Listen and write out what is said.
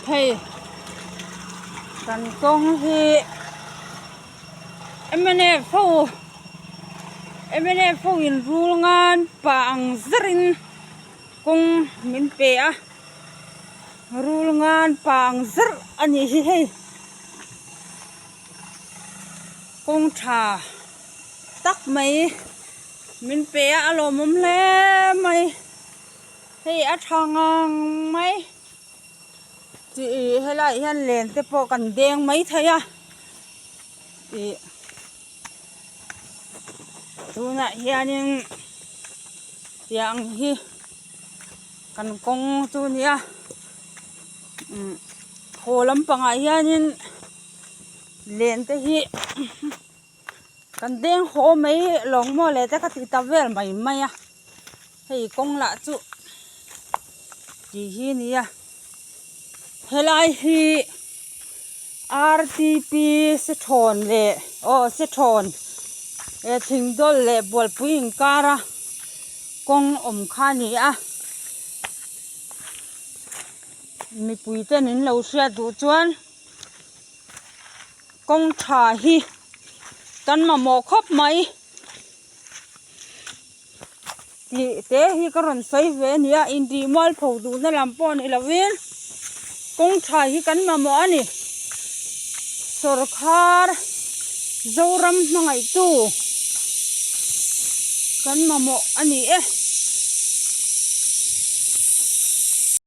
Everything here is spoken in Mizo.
Hei kan kawng hi mnf ho mnf ho in rul ngan pah ang zar in kawng min pe a rul ngan pah ang zar a nih hi hei kawng tha tak mai min pe a a lawmawm hle mai. Hei a tha ngang mai tih helaiah hian len te pawh kan deng mai thei a ih tunah hianin tiang hi kan kawng chu a ni a umm haw lampangah hianin len te hi. Kan deng haw mai lawng maw le te ka ti ta vel mai mai a hei kawng lah chu tih hi a nia helai hi R T P sethawn leh aw sethawn eh thingdawl leh bualpui inkara kawng awm kha a ni a mipui ten in lo hriat duh chuan. Kawng tha hi kan mamawh khawp mai tih te hi ka rawn sawi ve a ni a intih mualpho duhna lam pawh ni lovin kawng tha hi kan mamawh a ni sawrkhar Zoram hmangaihtu kan mamawh a ni e.